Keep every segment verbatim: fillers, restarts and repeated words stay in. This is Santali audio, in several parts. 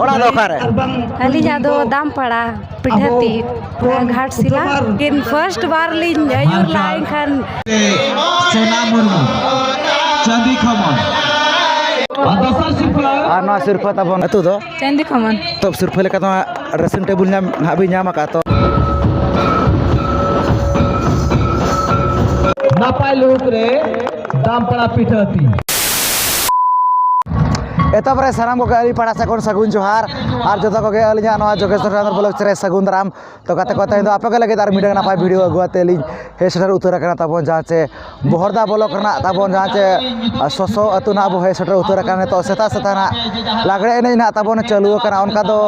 ᱚᱲᱟᱜ ᱫᱚ ᱚᱠᱟᱨᱮ? ᱟᱹᱞᱤᱧᱟᱜ ᱫᱚ ᱫᱟᱢᱯᱟᱲᱟ, ᱯᱤᱴᱷᱟᱹᱛᱤ, ᱜᱷᱟᱴᱥᱤᱞᱟ᱾ ᱠᱤᱱ ᱯᱷᱟᱥᱴ ᱵᱟᱨ ᱞᱤᱧ ᱟᱹᱭᱩᱨ ᱞᱮᱫᱼᱟ, ᱮᱱᱠᱷᱟᱱ ᱥᱳᱱᱟ ᱢᱩᱨᱢᱩ, ᱪᱟᱸᱫᱤ ᱠᱷᱟᱢᱟᱱ᱾ ᱟᱨ ᱫᱚᱥᱟᱨ ᱥᱤᱨᱯᱷᱟᱹ᱾ ᱟᱨ ᱱᱚᱣᱟ ᱥᱤᱨᱯᱷᱟᱹ ᱛᱟᱵᱚᱱ ᱟᱹᱛᱩ ᱫᱚ? ᱪᱟᱸᱫᱤ ᱠᱷᱟᱢᱟᱱ᱾ ᱛᱚ, ᱥᱤᱨᱯᱷᱟᱹ ᱞᱮᱠᱟ ᱫᱚ ᱦᱟᱸᱜ ᱰᱨᱮᱥᱤᱝ ᱴᱮᱵᱩᱞ ᱧᱟᱢ ᱱᱟᱦᱟᱜ ᱵᱤᱱ ᱧᱟᱢ ᱟᱠᱟᱫ᱾ ᱛᱚ, ᱱᱟᱯᱟᱭ ᱞᱩᱠ ᱨᱮ ᱫᱟᱢᱯᱟᱲᱟ ᱯᱤᱴᱷᱟᱹᱛᱤ᱾ ᱮᱛᱚᱦᱚᱵ ᱨᱮ ᱥᱟᱱᱟᱢ ᱠᱚᱜᱮ ᱟᱹᱞᱤᱧ ᱯᱟᱦᱴᱟ ᱥᱮᱫ ᱠᱷᱚᱱ ᱥᱟᱹᱜᱩᱱ ᱡᱚᱦᱟᱨ, ᱟᱨ ᱡᱚᱛᱚ ᱠᱚᱜᱮ ᱟᱹᱞᱤᱧᱟᱜ ᱱᱚᱣᱟ ᱡᱳᱜᱮᱥᱣᱚᱨ ᱪᱚᱱᱫᱨᱚ ᱵᱞᱚᱜᱽ ᱨᱮ ᱥᱟᱹᱜᱩᱱ ᱫᱟᱨᱟᱢ᱾ ᱛᱚ ᱜᱟᱛᱮ ᱠᱚ, ᱛᱮᱦᱮᱧ ᱫᱚ ᱟᱯᱮ ᱠᱚ ᱞᱟᱹᱜᱤᱫ ᱟᱨ ᱢᱤᱫᱴᱟᱝ ᱱᱟᱯᱟᱭ ᱵᱷᱤᱰᱤᱭᱳ ᱟᱹᱜᱩ ᱟᱛᱮ ᱞᱤᱧ ᱦᱮᱡ ᱥᱮᱴᱮᱨ ᱩᱛᱟᱹᱨ ᱟᱠᱟᱱᱟ ᱛᱟᱵᱚᱱ, ᱡᱟᱦᱟᱸ ᱪᱮ ᱵᱚᱦᱚᱲᱫᱟ ᱵᱞᱚᱠ ᱨᱮᱱᱟᱜ ᱛᱟᱵᱚᱱ, ᱡᱟᱦᱟᱸ ᱪᱮ ᱥᱚᱥᱚ ᱟᱹᱛᱩ ᱱᱟᱜ ᱵᱚ ᱦᱮᱡ ᱥᱮᱴᱮᱨ ᱩᱛᱟᱹᱨ ᱟᱠᱟᱱᱟ᱾ ᱱᱤᱛᱚᱜ ᱥᱮᱛᱟᱜ ᱥᱮᱛᱟᱜ ᱱᱟᱜ ᱞᱟᱜᱽᱲᱮ ᱮᱱᱮᱡ ᱱᱟᱜ ᱛᱟᱵᱚᱱ ᱪᱟᱹᱞᱩ ᱟᱠᱟᱱᱟ, ᱚᱱᱠᱟ ᱫᱚ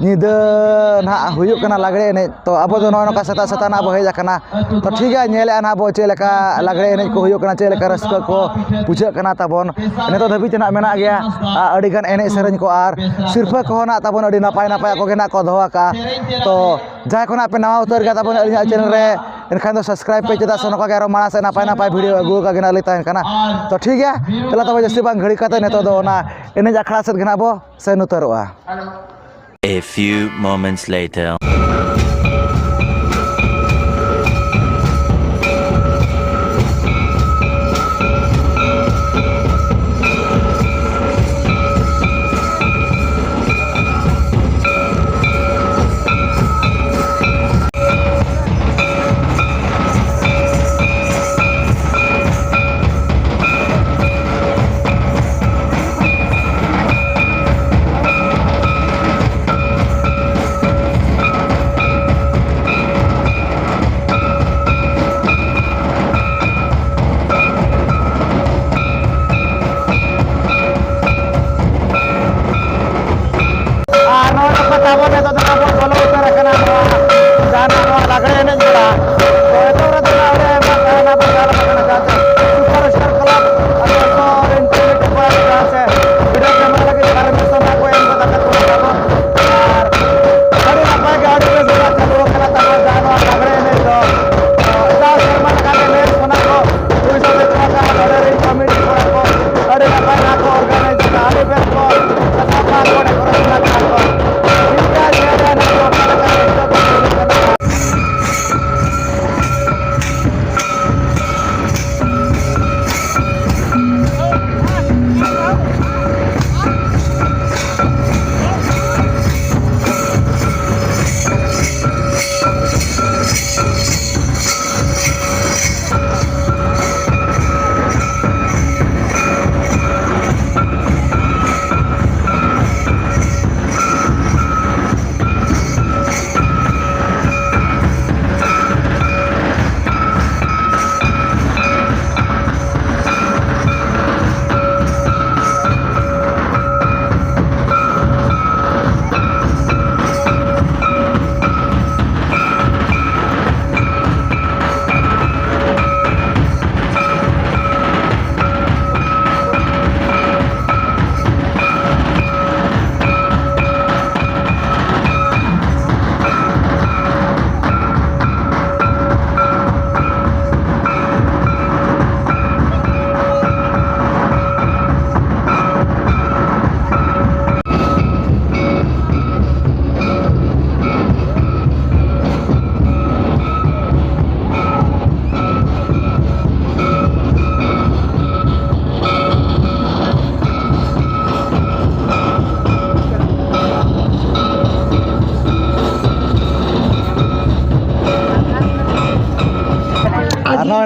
ᱧᱤᱫᱟᱹ ᱱᱟᱦᱟᱜ ᱦᱩᱭᱩᱜ ᱠᱟᱱᱟ ᱞᱟᱜᱽᱲᱮ ᱮᱱᱮᱡ᱾ ᱛᱚ ᱟᱵᱚ ᱫᱚ ᱱᱚᱜᱼᱚᱭ ᱱᱚᱝᱠᱟ ᱥᱮᱛᱟᱜ ᱥᱮᱛᱟᱜ ᱱᱟᱦᱟᱜ ᱵᱚ ᱦᱮᱡ ᱟᱠᱟᱱᱟ᱾ ᱛᱚ ᱴᱷᱤᱠ ᱜᱮᱭᱟ, ᱧᱮᱞᱮᱫᱼᱟ ᱱᱟᱦᱟᱜ ᱵᱚ ᱪᱮᱫ ᱞᱮᱠᱟ ᱞᱟᱜᱽᱲᱮ ᱮᱱᱮᱡ ᱠᱚ ᱦᱩᱭᱩᱜ ᱠᱟᱱᱟ, ᱪᱮᱫ ᱞᱮᱠᱟ ᱨᱟᱹᱥᱠᱟᱹ ᱠᱚ ᱵᱩᱡᱷᱟᱹᱜ ᱠᱟᱱᱟ ᱛᱟᱵᱚᱱ᱾ ᱱᱤᱛᱚᱜ ᱫᱷᱟᱹᱵᱤᱡ ᱛᱮ ᱱᱟᱦᱟᱜ ᱢᱮᱱᱟᱜ ᱜᱮᱭᱟ, ᱟ, ᱟᱹᱰᱤᱜᱟᱱ ᱮᱱᱮᱡ ᱥᱮᱨᱮᱧ ᱠᱚ, ᱟᱨ ᱥᱤᱨᱯᱷᱟᱹ ᱠᱚᱦᱚᱸ ᱱᱟᱦᱟᱜ ᱛᱟᱵᱚᱱ ᱟᱹᱰᱤ ᱱᱟᱯᱟᱭ ᱱᱟᱯᱟᱭ ᱠᱚᱜᱮ ᱱᱟᱦᱟᱜ ᱠᱚ ᱫᱚᱦᱚ ᱟᱠᱟᱫᱼᱟ᱾ ᱛᱚ ᱡᱟᱦᱟᱸᱭ ᱠᱷᱚᱱᱟᱜ ᱯᱮ ᱱᱟᱣᱟ ᱩᱛᱟᱹᱨ ᱜᱮᱭᱟ ᱛᱟᱵᱚᱱ ᱟᱹᱞᱤᱧᱟᱜ ᱪᱮᱱᱮᱞ ᱨᱮ, ᱮᱱᱠᱷᱟᱱ ᱫᱚ ᱥᱟᱵᱥᱠᱨᱟᱭᱤᱵᱽ ᱯᱮ, ᱪᱮᱫᱟᱜ ᱥᱮ ᱱᱚᱝᱠᱟ ᱜᱮ ᱟᱨᱚ ᱢᱟᱲᱟᱝ ᱥᱮᱫ ᱱᱟᱯᱟᱭ ᱱᱟᱯᱟᱭ ᱵᱷᱤᱰᱤᱭᱳ ᱟᱹᱜᱩ ᱟᱠᱟ ᱜᱮ ᱱᱟᱦᱟᱜ ᱞᱤᱧ ᱛᱟᱦᱮᱱ ᱠᱟᱱᱟ᱾ ᱛᱚ ᱴᱷᱤᱠ ᱜᱮᱭᱟ, ᱪᱚᱞᱚ ᱛᱚᱵᱮ ᱡᱟᱹᱥᱛᱤ ᱵᱟᱝ ᱜᱷᱟᱹᱲᱤ ᱠᱟᱛᱮ ᱱᱤᱛᱚᱜ ᱫᱚ ᱚᱱᱟ ᱮᱱᱮᱡ ᱟᱠᱷᱲᱟ ᱥᱮᱫ ᱜᱮ ᱱᱟᱦᱟᱜ ᱵᱚ ᱥᱮᱱ ᱩᱛᱟᱹᱨᱚᱜᱼᱟ᱾ A few moments later.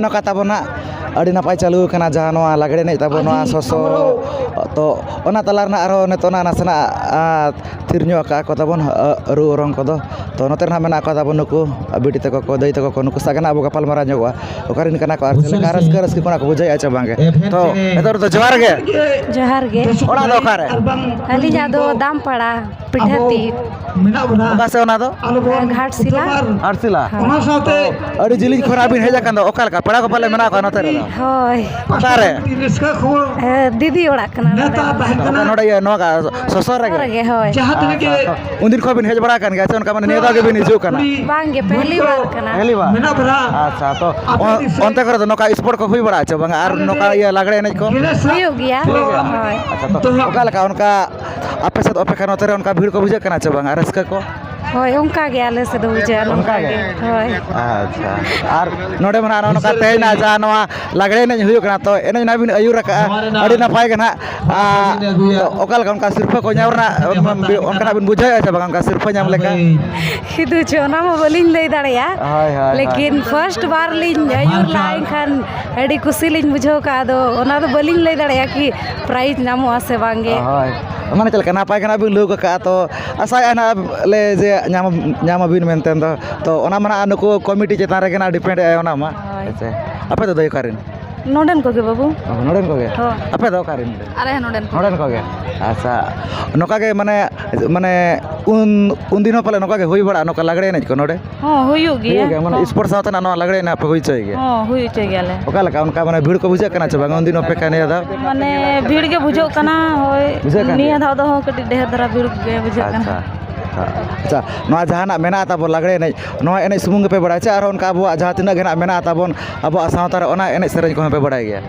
ᱱᱚᱝᱠᱟ ᱛᱟᱵᱚᱱ ᱦᱟᱸᱜ ᱟᱹᱰᱤ ᱱᱟᱯᱟᱭ ᱪᱟᱹᱞᱩ ᱟᱠᱟᱱᱟ, ᱡᱟᱦᱟᱸ ᱱᱚᱣᱟ ᱞᱟᱜᱽᱲᱮ ᱮᱱᱮᱡ ᱛᱟᱵᱚᱱ, ᱱᱚᱣᱟ ᱥᱚᱥᱚ, ᱛᱚ ᱚᱱᱟ ᱛᱟᱞᱟ ᱨᱮᱱᱟᱜ ᱟᱨᱦᱚᱸ ᱱᱤᱛᱚᱜ ᱱᱟᱜ ᱱᱟᱥᱮᱱᱟᱜ, ᱟᱸ, ᱛᱷᱤᱨ ᱧᱚᱜ ᱟᱠᱟᱫ ᱠᱚ ᱛᱟᱵᱚᱱ, ᱟᱸ, ᱨᱩ ᱚᱨᱚᱝ ᱠᱚᱫᱚ᱾ ᱛᱚ ᱱᱚᱛᱮ ᱨᱮ ᱱᱟᱜ ᱢᱮᱱᱟᱜ ᱠᱚᱣᱟ ᱛᱟᱵᱚᱱ ᱱᱩᱠᱩ ᱵᱤᱴᱤ ᱛᱟᱠᱚ ᱠᱚ, ᱫᱟᱹᱭ ᱛᱟᱠᱚ ᱠᱚ, ᱱᱩᱠᱩ ᱥᱟᱶ ᱜᱮ ᱱᱟᱜ ᱟᱵᱚ ᱜᱟᱯᱟᱞ ᱢᱟᱨᱟᱣ ᱧᱚᱜᱚᱜᱼᱟ, ᱚᱠᱟ ᱨᱮᱱ ᱠᱟᱱᱟ ᱠᱚ ᱟᱨ ᱪᱮᱫ ᱞᱮᱠᱟ ᱨᱟᱹᱥᱠᱟᱹ, ᱨᱟᱹᱥᱠᱟᱹ ᱠᱚ ᱱᱟᱜ ᱠᱚ ᱵᱩᱡᱷᱟᱹᱣᱮᱫᱼᱟ ᱪᱮ ᱵᱟᱝᱜᱮ᱾ ᱛᱚ ᱱᱤᱛᱚᱜ ᱨᱮᱫᱚ ᱡᱚᱦᱟᱨ ᱜᱮ᱾ ᱡᱚᱦᱟᱨ ᱜᱮ᱾ ᱚᱲᱟᱜ ᱫᱚ ᱚᱠᱟᱨᱮ? ᱟᱹᱞᱤᱧᱟᱜ ᱫᱚ ᱫᱟᱢᱯᱟᱲᱟ᱾ ᱯᱤᱰᱷᱟᱹᱛᱤ᱾ ᱚᱠᱟ ᱥᱮ ᱚᱱᱟ ᱫᱚ? ᱜᱷᱟᱴᱥᱤᱞᱟ᱾ ᱜᱷᱟᱴᱥᱤᱞᱟ᱾ ᱦᱳᱭ᱾ ᱟᱹᱰᱤ ᱡᱤᱞᱤᱧ ᱠᱷᱚᱱ ᱟᱹᱵᱤᱱ ᱦᱮᱡ ᱟᱠᱟᱱ ᱫᱚ, ᱚᱠᱟ ᱞᱮᱠᱟ? ᱯᱮᱲᱟ ᱠᱚ ᱯᱟᱞᱮ ᱢᱮᱱᱟᱜ ᱠᱚᱣᱟ ᱱᱚᱛᱮ ᱨᱮᱫᱚ? ᱦᱳᱭ᱾ ᱚᱠᱟᱨᱮ? ᱮ, ᱫᱤᱫᱤ ᱚᱲᱟᱜ ᱠᱟᱱᱟ ᱱᱚᱰᱮ ᱫᱚ᱾ ᱚᱠᱟ ᱱᱚᱰᱮ ᱤᱭᱟᱹ ᱱᱚᱣᱟ ᱜᱟ-, ᱥᱚᱥᱚ ᱨᱮᱜᱮ? ᱥᱚᱥᱚ ᱨᱮᱜᱮ, ᱦᱳᱭ᱾ ᱟᱪᱪᱷᱟ, ᱛᱚ ᱩᱱᱫᱤᱱ ᱠᱷᱚᱱ ᱵᱤᱱ ᱦᱮᱡ ᱵᱟᱲᱟ ᱟᱠᱟᱱ ᱜᱮᱭᱟ ᱥᱮ ᱚᱱᱠᱟ ᱢᱟᱱᱮ ᱱᱤᱭᱟᱹ ᱫᱷᱟᱣ ᱜᱮᱵᱤᱱ ᱦᱤᱡᱩᱜ ᱠᱟᱱᱟ? ᱵᱟᱝ ᱜᱮ, ᱯᱮᱦᱞᱤ ᱵᱟᱨ ᱠᱟᱱᱟ᱾ ᱯᱮᱦᱞᱤ ᱵᱟᱨ? ᱟᱪᱪᱷᱟ, ᱛᱚ ᱚ-, ᱚᱱᱛᱮ ᱠᱚᱨᱮ ᱫᱚ ᱱᱚᱝᱠᱟ ᱥᱯᱳᱨᱴ ᱠᱚ ᱦᱩᱭ ᱵᱟᱲᱟᱜᱼᱟ ᱪᱮ ᱵᱟᱝᱟ? ᱟᱨ ᱱᱚᱝᱠᱟ ᱤᱭᱟᱹ ᱞᱟᱜᱽᱲᱮ ᱮᱱᱮᱡ ᱠᱚ? ᱦᱩᱭᱩᱜ ᱜᱮᱭᱟ᱾ ᱦᱳᱭ᱾ ᱟᱪᱪᱷᱟ, ᱛᱚ ᱚᱠᱟ ᱞᱮᱠᱟ ᱚᱱᱠᱟ ᱟᱯᱮ ᱥᱮᱫ ᱚᱯᱮᱠᱷᱟ ᱱᱚᱛᱮ ᱨᱮ ᱚᱱᱠᱟ ᱵᱷᱤᱲ ᱠᱚ ᱵᱩᱡᱷᱟᱹᱜ ᱠᱟᱱᱟ ᱪᱮ ᱵᱟᱝᱟ, ᱨᱟᱹᱥᱠᱟᱹ ᱠᱚ? ᱦᱳᱭ, ᱚᱱᱠᱟ ᱜᱮ ᱟᱞᱮ ᱥᱮᱫ ᱫᱚ ᱵᱩᱡᱷᱟᱹᱜᱼᱟ, ᱱᱚᱝᱠᱟ ᱚᱱᱠᱟ ᱜᱮ? ᱜᱮ᱾ ᱦᱳᱭ᱾ ᱟᱪᱪᱷᱟ, ᱟᱨ ᱱᱚᱰᱮ ᱢᱟ ᱱᱟᱜ ᱱᱚᱜᱼᱚ ᱱᱚᱝᱠᱟ ᱛᱮᱦᱮᱧ ᱱᱟᱜ ᱡᱟᱦᱟᱸ ᱱᱚᱣᱟ ᱞᱟᱜᱽᱲᱮ ᱮᱱᱮᱡ ᱦᱩᱭᱩᱜ ᱠᱟᱱᱟ, ᱛᱚ ᱮᱱᱮᱡ ᱱᱟᱜ ᱵᱤᱱ ᱟᱹᱭᱩᱨ ᱟᱠᱟᱜᱼᱟ, ᱟᱹᱰᱤ ᱱᱟᱯᱟᱭ ᱜᱮ ᱱᱟᱜ᱾ ᱟᱨ ᱛᱚ ᱚᱠᱟ ᱞᱮᱠᱟ ᱚᱱᱠᱟ ᱥᱤᱨᱯᱷᱟᱹ ᱠᱚ ᱧᱟᱢ ᱨᱮᱱᱟᱜ, ᱚᱱᱠᱟᱱᱟᱜ ᱵᱤᱱ ᱵᱩᱡᱷᱟᱹᱣᱮᱫᱼᱟ ᱥᱮ ᱵᱟᱝ, ᱚᱱᱠᱟ ᱥᱤᱨᱯᱷᱟᱹ ᱧᱟᱢ ᱞᱮᱠᱟ? ᱠᱤᱱᱛᱩ ᱪᱮᱫ, ᱚᱱᱟ ᱢᱟ ᱵᱟᱹᱞᱤᱧ ᱞᱟᱹᱭ ᱫᱟᱲᱮᱭᱟᱜᱼᱟ᱾ ᱦᱳᱭ, ᱦᱳᱭ, ᱦᱳᱭ᱾ ᱞᱮᱠᱤᱱ ᱯᱷᱟᱥᱴ ᱵᱟᱨ ᱞᱤᱧ ᱟᱹᱭᱩᱨ ᱞᱮᱫᱼᱟ, ᱮᱱᱠᱷᱟᱱ ᱟᱹᱰᱤ ᱠᱩᱥᱤ ᱞᱤᱧ ᱵᱩᱡᱷᱟᱹᱣ ᱠᱟᱜᱼᱟ᱾ ᱟᱫᱚ ᱚᱱᱟ ᱫᱚ ᱵᱟᱹᱞᱤᱧ ᱞᱟᱹᱭ ᱫᱟᱲᱮᱭᱟᱜᱼᱟ ᱠᱤ ᱯᱨᱟᱭᱤᱡᱽ ᱧᱟᱢᱚᱜᱼᱟ ᱥᱮ ᱵᱟᱝ ᱜᱮ᱾ ᱦᱳᱭ, ᱢᱟᱱᱮ ᱪᱮᱫ ᱞᱮᱠᱟ ᱱᱟᱯᱟᱭ ᱜᱮ ᱱᱟᱜ ᱵᱤᱱ ᱞᱟᱹᱭ ᱠᱟᱜᱼᱟ, ᱛᱚ ᱟᱥᱟᱭᱮᱫᱼᱟ ᱱᱟᱜ ᱞᱮ ᱡᱮ ᱧᱟᱢ, ᱧᱟᱢᱟᱵᱤᱱ ᱢᱮᱱᱛᱮ ᱫᱚ᱾ ᱛᱚ ᱚᱱᱟ ᱢᱟ ᱱᱟᱜ ᱱᱩᱠᱩ ᱠᱚᱢᱤᱴᱤ ᱪᱮᱛᱟᱱ ᱨᱮᱜᱮ ᱱᱟᱜ ᱰᱤᱯᱮᱱᱰ ᱮᱫᱼᱟᱭ ᱚᱱᱟ ᱢᱟ᱾ ᱦᱳᱭ᱾ ᱦᱮᱸ ᱥᱮ? ᱟᱯᱮ ᱫᱚ ᱫᱟᱹᱭ ᱚᱠᱟ ᱨᱮᱱ? ᱱᱚᱰᱮᱱ ᱠᱚᱜᱮ ᱵᱟᱹᱵᱩ᱾ ᱚ, ᱱᱚᱰᱮᱱ ᱠᱚᱜᱮ? ᱦᱳᱭ᱾ ᱟᱯᱮ ᱫᱚ ᱚᱠᱟ ᱨᱮᱱ? ᱟᱞᱮ ᱦᱚᱸ ᱱᱚᱰᱮᱱ ᱠᱚᱜᱮ᱾ ᱱᱚᱰᱮᱱ ᱠᱚᱜᱮ? ᱟᱪᱪᱷᱟ, ᱱᱚᱝᱠᱟ ᱜᱮ ᱢᱟᱱᱮ, ᱢᱟᱱᱮ ᱩᱱ, ᱩᱱ ᱫᱤᱱ ᱦᱚᱸ ᱯᱟᱞᱮ ᱱᱚᱝᱠᱟ ᱜᱮ ᱦᱩᱭ ᱵᱟᱲᱟᱜᱼᱟ, ᱱᱚᱝᱠᱟ ᱞᱟᱜᱽᱲᱮ ᱮᱱᱮᱡ ᱠᱚ ᱱᱚᱰᱮ? ᱦᱚᱸ, ᱦᱩᱭᱩᱜ ᱜᱮᱭᱟ᱾ ᱦᱩᱭᱩᱜ ᱜᱮᱭᱟ, ᱢᱟᱱᱮ ᱦᱚᱸ᱾ ᱥᱯᱳᱨᱴᱥ ᱥᱟᱶᱛᱮ ᱱᱟᱜ ᱱᱚᱣᱟ ᱞᱟᱜᱽᱲᱮ ᱮᱱᱮᱡ ᱯᱮ ᱦᱩᱭ ᱦᱚᱪᱚᱭ ᱜᱮᱭᱟ? ᱦᱚᱸ, ᱦᱩᱭ ᱦᱚᱪᱚᱭ ᱜᱮᱭᱟᱞᱮ᱾ ᱚᱠᱟ ᱞᱮᱠᱟ ᱚᱱᱠᱟ ᱢᱟᱱᱮ ᱵᱷᱤᱲ ᱠᱚ ᱵᱩᱡᱷᱟᱹᱜ ᱠᱟᱱᱟ ᱪᱮ ᱵᱟᱝ ᱩᱱ ᱫᱤᱱ ᱚᱯᱮᱠᱠᱷᱟ ᱱᱤᱭᱟᱹ ᱫᱷᱟᱣ? ᱢᱟᱱᱮ ᱵᱷᱤᱲ ᱜᱮ ᱵᱩᱡᱷᱟᱹᱜ ᱠᱟᱱᱟ, ᱦᱳᱭ᱾ ᱵᱩᱡᱷᱟᱹᱜ ᱠᱟᱱ ᱱᱤᱭᱟᱹ ᱜᱮᱭᱟ? ᱫᱷᱟᱣ ᱫᱚ ᱦᱚᱸ ᱠᱟᱹᱴᱤᱡ ᱰᱷᱮᱨ ᱫᱷᱟᱨᱟ ᱵᱷᱤᱲ ᱜᱮ ᱵᱩᱡᱷᱟᱹᱜ ᱠᱟᱱᱟ᱾ ᱟᱪᱪᱷᱟ, ᱟᱪᱪᱷᱟ᱾ ᱱᱚᱣᱟ ᱡᱟᱦᱟᱱᱟᱜ ᱢᱮᱱᱟᱜᱼᱟ ᱛᱟᱵᱚ ᱞᱟᱜᱽᱲᱮ ᱮᱱᱮᱡ, ᱱᱚᱣᱟ ᱮᱱᱮᱡ ᱥᱩᱢᱩᱝ ᱜᱮᱯᱮ ᱵᱟᱲᱟᱭᱟ ᱪᱮ ᱟᱨᱦᱚᱸ ᱚᱱᱠᱟ ᱟᱵᱚᱣᱟᱜ ᱡᱟᱦᱟᱸ ᱛᱤᱱᱟᱹᱜ ᱜᱮ ᱱᱟᱜ ᱢᱮᱱᱟᱜᱼᱟ ᱛᱟᱵᱚᱱ, ᱟᱵᱚᱣᱟᱜ ᱥᱟᱶᱛᱟ ᱨᱮ ᱚᱱᱟ ᱮᱱᱮᱡ ᱥᱮᱨᱮᱧ ᱠᱚᱦᱚᱸ ᱯᱮ ᱵᱟᱲᱟᱭ ᱜᱮᱭᱟ?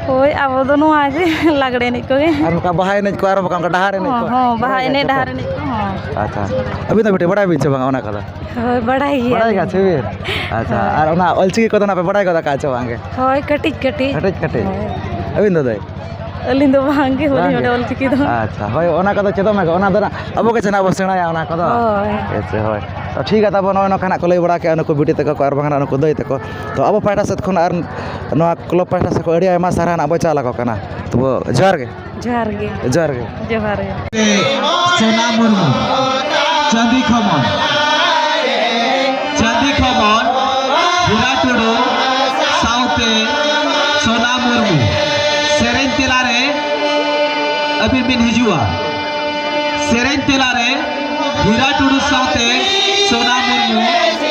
ᱦᱳᱭ, ᱟᱵᱚ ᱫᱚ ᱱᱚᱣᱟ ᱜᱮ ᱞᱟᱜᱽᱲᱮ ᱮᱱᱮᱡ ᱠᱚᱜᱮ᱾ ᱟᱨ ᱱᱚᱝᱠᱟ ᱵᱟᱦᱟ ᱮᱱᱮᱡ ᱠᱚ ᱟᱨ ᱵᱟᱠᱷᱟᱱ ᱚᱱᱠᱟ ᱰᱟᱦᱟᱨ ᱮᱱᱮᱡ ᱦᱚᱸ, ᱠᱚ? ᱦᱚᱸ, ᱵᱟᱦᱟ ᱵᱟᱲᱟᱭ ᱜᱮᱭᱟ ᱮᱱᱮᱡ, ᱪᱮ ᱰᱟᱦᱟᱨ ᱵᱟᱝ? ᱮᱱᱮᱡ ᱠᱚ, ᱦᱚᱸ᱾ ᱟᱪᱪᱷᱟ᱾ ᱟᱹᱵᱤᱱ ᱫᱚ ᱵᱤᱴᱤ ᱵᱟᱲᱟᱭ ᱵᱤᱱ ᱪᱮ ᱵᱟᱝ ᱚᱱᱟ ᱠᱚᱫᱚ? ᱦᱳᱭ, ᱵᱟᱲᱟᱭ ᱜᱮᱭᱟ᱾ ᱵᱟᱲᱟᱭ ᱜᱮᱭᱟ ᱪᱮ ᱵᱤᱱ? ᱟᱪᱪᱷᱟ, ᱦᱳᱭ᱾ ᱟᱨ ᱚᱱᱟ ᱚᱞᱪᱤᱠᱤ ᱠᱚᱫᱚ ᱱᱟᱜ ᱯᱮ ᱵᱟᱲᱟᱭ ᱜᱚᱫ ᱟᱠᱟᱫ ᱪᱮ ᱵᱟᱝ ᱜᱮ? ᱦᱳᱭ, ᱠᱟᱹᱴᱤᱡ, ᱠᱟᱹᱴᱤᱡ᱾ ᱠᱟᱹᱴᱤᱡ, ᱠᱟᱹᱴᱤᱡ᱾ ᱦᱳᱭ᱾ ᱟᱹᱵᱤᱱ ᱫᱚ ᱫᱟᱹᱭ? ᱟᱹᱞᱤᱧ ᱫᱚ ᱵᱟᱝ ᱜᱮ, ᱵᱟᱹᱞᱤᱧ ᱵᱟᱝ ᱜᱮ? ᱵᱟᱲᱟᱭᱟ ᱚᱞᱪᱤᱠᱤ ᱫᱚ᱾ ᱟᱪᱪᱷᱟ, ᱦᱳᱭ, ᱚᱱᱟ ᱠᱚᱫᱚ ᱪᱮᱫᱚᱜ ᱢᱮ, ᱚᱱᱟ ᱫᱚ ᱱᱟᱜ ᱟᱵᱚ ᱜᱮ ᱪᱮ ᱱᱟᱜ ᱵᱚ ᱥᱮᱬᱟᱭᱟ ᱚᱱᱟ ᱠᱚᱫᱚ᱾ ᱦᱳᱭ᱾ ᱦᱮᱸ ᱥᱮ, ᱦᱳᱭ᱾ ᱴᱷᱤᱠ ᱜᱮᱭᱟ, ᱛᱟᱵᱚ ᱱᱚᱜᱼᱚᱭ ᱱᱚᱝᱠᱟ ᱱᱟᱜ ᱠᱚ ᱞᱟᱹᱭ ᱵᱟᱲᱟ ᱠᱮᱜᱼᱟ ᱱᱩᱠᱩ ᱵᱤᱴᱤ ᱛᱟᱠᱚ ᱠᱚ ᱟᱨ ᱵᱟᱝᱠᱷᱟᱱ ᱱᱩᱠᱩ ᱫᱟᱹᱭ ᱛᱟᱠᱚ᱾ ᱛᱚ ᱟᱵᱚ ᱯᱟᱦᱴᱟ ᱥᱮᱫ ᱠᱷᱚᱱ ᱟᱨ ᱱᱚᱣᱟ ᱠᱞᱟᱵᱽ ᱯᱟᱦᱴᱟ ᱥᱮᱫ ᱠᱷᱚᱱ ᱟᱹᱰᱤ ᱟᱭᱢᱟ ᱥᱟᱨᱦᱟᱣ ᱱᱟᱜ ᱵᱚ ᱪᱟᱞ ᱟᱠᱚ ᱠᱟᱱᱟ᱾ ᱛᱚ ᱡᱚᱦᱟᱨ ᱜᱮ᱾ ᱡᱚᱦᱟᱨ ᱜᱮ᱾ ᱡᱚᱦᱟᱨ ᱜᱮ᱾ ᱡᱚᱦᱟᱨ ᱜᱮ᱾ ᱥᱳᱱᱟ ᱢᱩᱨᱢᱩ, ᱪᱟᱸᱫᱤ ᱠᱷᱚᱢᱚᱨ, ᱪᱟᱸᱫᱤ ᱠᱷᱚᱢᱚᱨ, ᱦᱤᱨᱟ ᱴᱩᱰᱩ ᱥᱟᱶᱛᱮ ᱥᱳᱱᱟ ᱢᱩᱨᱢᱩ᱾ ᱥᱮᱨᱮᱧ ᱛᱮᱞᱟ ᱨᱮ ᱟᱹᱵᱤᱱ ᱵᱤᱱ ᱦᱤᱡᱩᱜᱼᱟ᱾ ᱥᱮᱨᱮᱧ ᱛᱮᱞᱟ ᱨᱮ ᱦᱤᱨᱟ ᱴᱩᱰᱩ ᱥᱟᱶᱛᱮ ᱥᱳᱱᱟ ᱢᱩᱨᱢᱩ,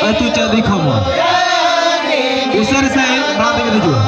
ᱟᱹᱛᱩ ᱪᱟᱸᱫᱤ ᱠᱷᱚᱢᱚᱨ᱾ ᱩᱥᱟᱹᱨᱟ ᱥᱟᱺᱦᱤᱡ ᱢᱟᱲᱟᱝ ᱛᱮᱵᱤᱱ ᱦᱤᱡᱩᱜᱼᱟ᱾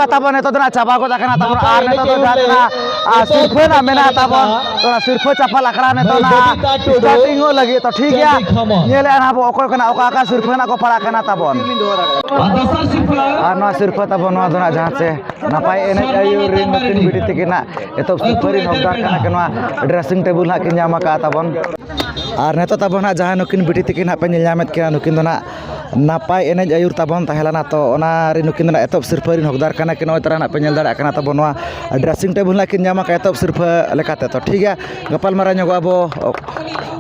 ᱛᱟᱵᱚᱱ ᱱᱤᱛᱚᱜ ᱫᱚ ᱱᱟᱜ ᱪᱟᱵᱟ ᱜᱚᱫ ᱟᱠᱟᱱᱟ ᱛᱟᱵᱚᱱ, ᱟᱨ ᱱᱤᱛᱚᱜ ᱫᱚ ᱡᱟᱦᱟᱸ ᱛᱤᱱᱟᱹᱜ, ᱟᱨ, ᱥᱤᱨᱯᱷᱟᱹ ᱱᱟᱜ ᱢᱮᱱᱟᱜᱼᱟ ᱛᱟᱵᱚᱱ, ᱚᱱᱟ ᱥᱤᱨᱯᱷᱟᱹ ᱪᱟᱯᱟᱞ ᱟᱠᱷᱲᱟ ᱱᱤᱛᱚᱜ ᱱᱟᱜ starting ᱚᱜ ᱞᱟᱹᱜᱤᱫ᱾ ᱛᱚ ᱴᱷᱤᱠ ᱜᱮᱭᱟ, ᱧᱮᱞᱮᱫᱼᱟ ᱱᱟᱜ ᱵᱚ ᱚᱠᱚᱭ ᱠᱚ ᱱᱟᱜ ᱚᱠᱟ ᱚᱠᱟ ᱥᱤᱨᱯᱷᱟᱹ ᱱᱟᱜ ᱠᱚ ᱯᱟᱲᱟᱜ ᱠᱟᱱᱟ ᱛᱟᱵᱚᱱ᱾ ᱟᱨ ᱱᱚᱣᱟ ᱥᱤᱨᱯᱷᱟᱹ ᱛᱟᱵᱚᱱ ᱱᱚᱣᱟ ᱫᱚ ᱱᱟᱜ ᱡᱟᱦᱟᱸ ᱪᱮ ᱱᱟᱯᱟᱭ ᱮᱱᱮᱡ ᱟᱹᱭᱩᱨ ᱨᱮᱱ ᱱᱩᱠᱤᱱ ᱵᱤᱴᱤ ᱛᱟᱹᱠᱤᱱ ᱱᱟᱜ ᱮᱛᱚᱦᱚᱵ ᱥᱤᱨᱯᱷᱟᱹ ᱨᱤᱱ ᱦᱚᱠᱫᱟᱨ ᱠᱟᱱᱟ ᱠᱤᱱ, ᱱᱚᱣᱟ dressing table ᱱᱟᱜ ᱠᱤᱱ ᱧᱟᱢ ᱟᱠᱟᱫᱼᱟ ᱛᱟᱵᱚᱱ᱾ ᱟᱨ ᱱᱤᱛᱚᱜ ᱛᱟᱵᱚᱱ ᱱᱟᱜ ᱡᱟᱦᱟᱸᱭ ᱱᱩᱠᱤᱱ ᱵᱤᱴᱤ ᱛᱟᱹᱠᱤᱱ ᱱᱟᱜ ᱯᱮ ᱧᱮᱞ ᱧᱟᱢᱮᱫ ᱠᱤᱱᱟ, ᱱᱩᱠᱤᱱ ᱫᱚ ᱱᱟᱜ ᱱᱟᱯᱟᱭ ᱮᱱᱮᱡ ᱟᱹᱭᱩᱨ ᱛᱟᱵᱚᱱ ᱛᱟᱦᱮᱸ ᱞᱮᱱᱟ᱾ ᱛᱚ ᱚᱱᱟ ᱨᱮ ᱱᱩᱠᱤᱱ ᱫᱚ ᱱᱟᱜ ᱮᱛᱚᱦᱚᱵ ᱥᱤᱨᱯᱷᱟᱹ ᱨᱤᱱ ᱦᱚᱠᱫᱟᱨ ᱠᱟᱱᱟ ᱠᱤᱱ᱾ ᱱᱚᱜᱼᱚᱭ ᱛᱟᱨᱟ ᱱᱟᱜ ᱯᱮ ᱧᱮᱞ ᱫᱟᱲᱮᱭᱟᱜ ᱠᱟᱱᱟ ᱛᱟᱵᱚᱱ, ᱱᱚᱣᱟ dressing table ᱱᱟᱜ ᱠᱤᱱ ᱧᱟᱢ ᱟᱠᱟᱫᱼᱟ ᱮᱛᱚᱦᱚᱵ ᱥᱤᱨᱯᱷᱟᱹ ᱞᱮᱠᱟᱛᱮ᱾ ᱛᱚ ᱴᱷᱤᱠ ᱜᱮᱭᱟ, ᱜᱟᱯᱟᱞ ᱢᱟᱨᱟᱣ ᱧᱚᱜᱚᱜ ᱟᱵᱚ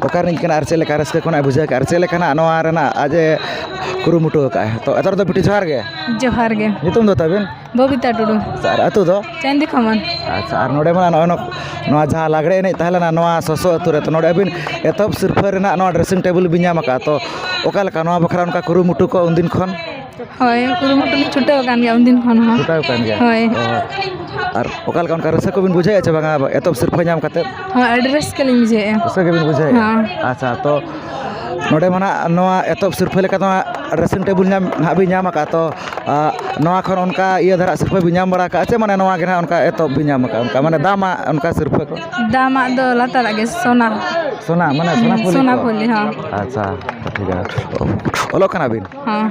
ᱚᱠᱟ ᱨᱤᱱᱤᱡ ᱠᱟᱱᱟ ᱟᱨ ᱪᱮᱫ ᱞᱮᱠᱟ ᱨᱟᱹᱥᱠᱟᱹ ᱠᱷᱚᱱᱟᱜ ᱵᱩᱡᱷᱟᱹᱣ ᱠᱮᱫᱼᱟ ᱟᱨ ᱪᱮᱫ ᱞᱮᱠᱟ ᱱᱟᱜ ᱱᱚᱣᱟ ᱨᱮᱱᱟᱜ ᱟᱡ ᱮ ᱠᱩᱨᱩᱢᱩᱴᱩ ᱟᱠᱟᱫᱼᱟ᱾ ᱛᱚ ᱮᱛᱚᱦᱚᱵ ᱨᱮᱫᱚ ᱵᱤᱴᱤ ᱡᱚᱦᱟᱨ ᱜᱮ᱾ ᱡᱚᱦᱟᱨ ᱜᱮ᱾ ᱧᱩᱛᱩᱢ ᱫᱚ ᱛᱟᱵᱤᱱ? ᱵᱚᱵᱤᱛᱟ ᱴᱩᱰᱩ᱾ ᱟᱪᱪᱷᱟ, ᱟᱨ ᱟᱹᱛᱩ ᱫᱚ? ᱪᱟᱸᱫᱤ ᱠᱷᱟᱢᱟᱱ᱾ ᱟᱪᱪᱷᱟ, ᱟᱨ ᱱᱚᱰᱮ ᱢᱟ ᱱᱚᱜᱼᱚᱭ ᱱᱚ-, ᱱᱚᱣᱟ ᱡᱟᱦᱟᱸ ᱞᱟᱜᱽᱲᱮ ᱮᱱᱮᱡ ᱛᱟᱦᱮᱸ ᱞᱮᱱᱟ ᱱᱚᱣᱟ ᱥᱚᱥᱚ ᱟᱹᱛᱩ ᱨᱮ, ᱛᱚ ᱱᱚᱰᱮ ᱟᱹᱵᱤᱱ ᱮᱛᱚᱦᱚᱵ ᱥᱤᱨᱯᱷᱟᱹ ᱨᱮᱱᱟᱜ ᱱᱚᱣᱟ dressing table ᱵᱤᱱ ᱧᱟᱢ ᱟᱠᱟᱫᱼᱟ, ᱛᱚ ᱚᱠᱟ ᱞᱮᱠᱟ ᱱᱚᱣᱟ ᱵᱟᱠᱷᱨᱟ ᱚᱱᱠᱟ ᱠᱩᱨᱩᱢᱩᱴᱩ ᱠᱚ ᱩᱱᱫᱤᱱ ᱠᱷᱚᱱ? ᱦᱳᱭ, ᱠᱩᱨᱩᱢᱩᱴᱩ ᱞᱤᱧ ᱪᱷᱩᱴᱟᱹᱣ ᱟᱠᱟᱱ ᱜᱮᱭᱟ ᱩᱱᱫᱤᱱ ᱠᱷᱚᱱ ᱦᱚᱸ᱾ ᱪᱷᱩᱴᱟᱹᱣ ᱟᱠᱟᱱ ᱜᱮᱭᱟ? ᱦᱳᱭ᱾ ᱚ, ᱟᱨ ᱚᱠᱟ ᱞᱮᱠᱟ ᱚᱱᱠᱟ ᱨᱟᱹᱥᱠᱟᱹ ᱠᱚᱵᱤᱱ ᱵᱩᱡᱷᱟᱹᱣᱮᱫᱼᱟ ᱪᱮ ᱵᱟᱝᱟ ᱮᱛᱚᱦᱚᱵ ᱥᱤᱨᱯᱷᱟᱹ ᱧᱟᱢ ᱠᱟᱛᱮᱫ? ᱦᱚᱸ, ᱟᱹᱰᱤ ᱨᱟᱹᱥᱠᱟᱹ ᱞᱤᱧ ᱵᱩᱡᱷᱟᱹᱣᱮᱫᱼᱟ᱾ ᱨᱟᱹᱥᱠᱟᱹ ᱜᱮᱵᱤᱱ ᱵᱩᱡᱷᱟᱹᱣᱮᱫᱼᱟ? ᱦᱚᱸ᱾ ᱟᱪᱪᱷᱟ, ᱛᱚ ᱱᱚᱰᱮ ᱢᱟ ᱱᱟᱜ ᱱᱚᱣᱟ ᱮᱛᱚᱦᱚᱵ ᱥᱤᱨᱯᱷᱟᱹ ᱞᱮᱠᱟ ᱫᱚ ᱦᱟᱸᱜ dressing table ᱧᱟᱢ ᱱᱟᱦᱟᱜ ᱵᱤᱱ ᱧᱟᱢ ᱟᱠᱟᱫᱼᱟ, ᱛᱚ, ᱟ, ᱱᱚᱣᱟ ᱠᱷᱚᱱ ᱚᱱᱠᱟ ᱤᱭᱟᱹ ᱫᱷᱟᱨᱟ ᱥᱤᱨᱯᱷᱟᱹ ᱵᱤᱱ ᱧᱟᱢ ᱵᱟᱲᱟ ᱟᱠᱟᱫᱼᱟ ᱪᱮ, ᱢᱟᱱᱮ ᱱᱚᱣᱟ ᱜᱮ ᱱᱟᱦᱟᱜ ᱚᱱᱠᱟ ᱮᱛᱚᱦᱚᱵ ᱵᱤᱱ ᱧᱟᱢ ᱟᱠᱟᱫᱼᱟ, ᱚᱱᱠᱟ ᱢᱟᱱᱮ ᱫᱟᱢᱟᱜ ᱚᱱᱠᱟ ᱥᱤᱨᱯᱷᱟᱹ ᱠᱚ? ᱫᱟᱢᱟᱜ ᱫᱚ ᱞᱟᱛᱟᱨᱟᱜ ᱜᱮ, ᱥᱳᱱᱟ᱾ ᱥᱳᱱᱟ, ᱢᱟᱱᱮ ᱥᱳᱱᱟ ᱦᱩᱸ, ᱯᱷᱩᱞᱤ ᱥᱳᱱᱟ ᱠᱚ? ᱯᱷᱩᱞᱤ, ᱦᱚᱸ᱾ ᱟᱪᱪᱷᱟ, ᱴᱷᱤᱠ ᱜᱮᱭᱟ᱾ ᱚᱞᱚᱜ ᱠᱟᱱᱟ ᱵᱤᱱ? ᱦᱚᱸ᱾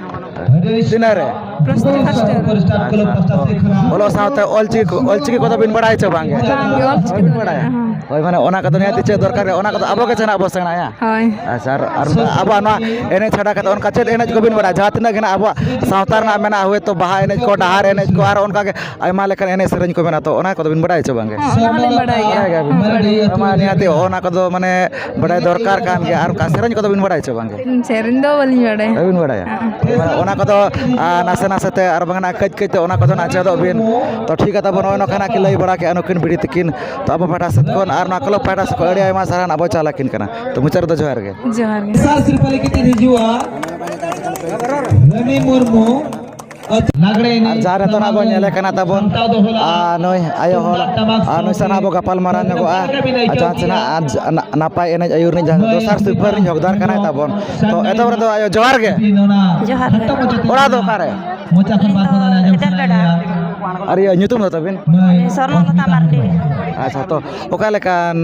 ᱛᱤᱱᱟᱹᱜ ᱨᱮ? Plus three first year᱾ ᱟᱪᱪᱷᱟ᱾ ᱚᱞᱚᱜ ᱥᱟᱶᱛᱮ ᱚᱞ ᱪᱤᱠᱤ ᱠᱚ, ᱚᱞ ᱪᱤᱠᱤ ᱠᱚᱫᱚ ᱵᱤᱱ ᱵᱟᱲᱟᱭᱟ ᱪᱮ ᱵᱟᱝ ᱜᱮ? ᱵᱟᱝ ᱜᱮ, ᱚᱞ ᱪᱤᱠᱤ ᱵᱟᱹᱵᱤᱱ ᱫᱚ ᱵᱟᱲᱟᱭᱟ? ᱵᱟᱝ᱾ ᱦᱳᱭ, ᱢᱟᱱᱮ ᱚᱱᱟ ᱠᱚᱫᱚ ᱱᱤᱦᱟᱹᱛ ᱪᱮᱫ ᱫᱚᱨᱠᱟᱨ ᱜᱮ, ᱚᱱᱟ ᱠᱚᱫᱚ ᱟᱵᱚ ᱜᱮ ᱥᱮ ᱱᱟᱜ ᱵᱚ ᱥᱮᱬᱟᱭᱟ᱾ ᱦᱳᱭ᱾ ᱟᱪᱪᱷᱟ, ᱟᱨ, ᱟᱨ ᱟᱵᱚᱣᱟᱜ ᱱᱚᱣᱟ ᱮᱱᱮᱡ ᱪᱷᱟᱰᱟ ᱠᱟᱛᱮ ᱚᱱᱠᱟ ᱪᱮᱫ ᱮᱱᱮᱡ ᱠᱚᱵᱤᱱ ᱵᱟᱲᱟᱭᱟ? ᱡᱟᱦᱟᱸ ᱛᱤᱱᱟᱹᱜ ᱜᱮ ᱱᱟᱜ ᱟᱵᱚᱣᱟᱜ ᱥᱟᱶᱛᱟ ᱨᱮᱱᱟᱜ ᱢᱮᱱᱟᱜᱼᱟ, ᱦᱳᱭᱛᱳ ᱵᱟᱦᱟ ᱮᱱᱮᱡ ᱠᱚ, ᱰᱟᱦᱟᱨ ᱮᱱᱮᱡ ᱠᱚ, ᱟᱨ ᱚᱱᱠᱟ ᱜᱮ ᱟᱭᱢᱟ ᱞᱮᱠᱟᱱ ᱮᱱᱮᱡ ᱥᱮᱨᱮᱧ ᱠᱚ ᱢᱮᱱᱟᱜᱼᱟ, ᱛᱚ ᱚᱱᱟ ᱠᱚᱫᱚ ᱵᱤᱱ ᱵᱟᱲᱟᱭᱟ ᱪᱮ ᱵᱟᱝ ᱜᱮ? ᱦᱚᱸ, ᱚᱱᱟ ᱫᱚᱞᱤᱧ ᱵᱟᱲᱟᱭ ᱜᱮᱭᱟ᱾ ᱵᱟᱲᱟᱭ ᱜᱮᱭᱟᱵᱤᱱ? ᱦᱚᱸ, ᱵᱟᱲᱟᱭ ᱜᱮᱭᱟ᱾ ᱟᱭᱢᱟ ᱱᱤᱦᱟᱹᱛ ᱚᱱᱟ ᱠᱚᱫᱚ ᱢᱟᱱᱮ ᱵᱟᱲᱟᱭ ᱫᱚᱨᱠᱟᱨ ᱠᱟᱱ ᱜᱮᱭᱟ᱾ ᱟᱨ ᱚᱱᱠᱟ ᱥᱮᱨᱮᱧ ᱠᱚᱫᱚ ᱵᱤᱱ ᱵᱟᱲᱟᱭᱟ ᱪᱮ ᱵᱟᱝ ᱜᱮ? ᱦᱩᱸ, ᱥᱮᱨᱮᱧ ᱫᱚ ᱵᱟᱹᱞᱤᱧ ᱵᱟᱲᱟᱭᱟ᱾ ᱵᱟᱹᱵᱤᱱ ᱵᱟᱲᱟᱭᱟ? ᱦᱮᱸ᱾ ᱢᱟᱱᱮ ᱚᱱᱟ ᱠᱚᱫᱚ, ᱟ, ᱱᱟᱥᱮ ᱱᱟᱥᱮ ᱛᱮ ᱟᱨ ᱵᱟᱝ ᱱᱟᱜ ᱠᱟᱹᱡ ᱠᱟᱹᱡ ᱛᱮ ᱚᱱᱟ ᱠᱚᱫᱚ ᱱᱟᱜ ᱪᱮᱫᱚᱜ ᱵᱤᱱ᱾ ᱛᱚ ᱴᱷᱤᱠ ᱜᱮᱭᱟ, ᱛᱟᱵᱚ ᱱᱚᱜᱼᱚᱭ ᱱᱚᱝᱠᱟ ᱱᱟᱜ ᱠᱤᱱ ᱞᱟᱹᱭ ᱵᱟᱲᱟ ᱠᱮᱜᱼᱟ ᱱᱩᱠᱤᱱ ᱵᱤᱴᱤ ᱛᱤᱠᱤᱱ᱾ ᱛᱚ ᱟᱵᱚ ᱯᱟᱦᱴᱟ ᱥᱮᱫ ᱠᱷᱚᱱ ᱟᱨ ᱱᱚᱣᱟ ᱠᱞᱟᱵᱽ ᱯᱟᱦᱴᱟ ᱥᱮᱫ ᱠᱷᱚᱱ ᱟᱹᱰᱤ ᱟᱭᱢᱟ ᱥᱟᱨᱦᱟᱣ ᱱᱟᱜ ᱵᱚ ᱪᱟᱞ ᱟᱹᱠᱤᱱ ᱠᱟᱱᱟ᱾ ᱛᱚ ᱢᱩᱪᱟᱹᱫ ᱨᱮᱫᱚ ᱡᱚᱦᱟᱨ ᱜᱮ᱾ ᱡᱚᱦᱟᱨ ᱜᱮ᱾ ᱫᱚᱥᱟᱨ ᱥᱤᱨᱯᱟᱹ ᱞᱟᱹᱜᱤᱫ ᱛᱮ ᱦᱤᱡᱩᱜᱼᱟ ᱨᱟᱱᱤ ᱢᱩᱨᱢᱩ᱾ ᱞᱟᱜᱽᱲᱮ ᱮᱱᱮᱡ ᱟᱨ ᱡᱟᱦᱟᱸ ᱱᱤᱛᱚᱜ ᱱᱟᱜ ᱵᱚᱱ ᱧᱮᱞᱮ ᱠᱟᱱᱟ ᱛᱟᱵᱚᱱ, ᱥᱟᱱᱛᱟᱲ ᱫᱚ ᱦᱚᱞᱟ ᱟᱨ ᱱᱩᱭ ᱟᱭᱳ ᱦᱚᱲ, ᱛᱩᱢᱫᱟᱜ ᱴᱟᱢᱟᱠ ᱟᱨ ᱱᱩᱭ ᱥᱟᱶ ᱱᱟᱜ ᱵᱚ ᱜᱟᱯᱟᱞ ᱢᱟᱨᱟᱣ ᱧᱚᱜᱚᱜᱼᱟ᱾ ᱪᱮᱫ ᱞᱮᱠᱟ ᱵᱤᱱ ᱟᱨ ᱡᱟᱦᱟᱸ ᱟᱹᱭᱠᱟᱹᱣ ᱛᱤᱱᱟᱹᱜ ᱠᱮᱫᱟ? ᱟᱨ ᱡᱟ-, ᱱᱟ-, ᱱᱟᱯᱟᱭ ᱮᱱᱮᱡ ᱟᱹᱭᱩᱨ ᱨᱤᱱᱤᱡ ᱡᱟᱦᱟᱸ ᱫᱚᱥᱟᱨ ᱥᱤᱨᱯᱟᱹ ᱨᱤᱱᱤᱡ ᱦᱚᱠᱫᱟᱨ ᱠᱟᱱᱟᱭ ᱛᱟᱵᱚᱱ᱾ ᱛᱚ ᱮᱛᱚᱦᱚᱵ ᱨᱮᱫᱚ ᱟᱭᱳ ᱡᱚᱦᱟᱨ ᱜᱮ᱾ ᱡᱚᱦᱟᱨ ᱜᱮ᱾ ᱚᱲᱟᱜ ᱫᱚ ᱚᱠᱟᱨᱮ? ᱢᱚᱪᱟ ᱠᱷᱚᱱ ᱵᱟᱨ ᱯᱟᱹᱣᱲᱟᱹ ᱟᱸᱡᱚᱢ ᱤᱴᱟᱹᱨ ᱜᱟᱰᱟ᱾ ᱥᱟᱱᱟᱭᱟ᱾ ᱟᱨ ᱤᱭᱟᱹ, ᱧᱩᱛᱩᱢ ᱫᱚ ᱛᱟᱵᱤᱱ? ᱥᱚᱨᱱᱚ ᱞᱚᱛᱟ ᱢᱟᱨᱰᱤ᱾ ᱟᱪᱪᱷᱟ, ᱛᱚ ᱚᱠᱟ ᱞᱮᱠᱟ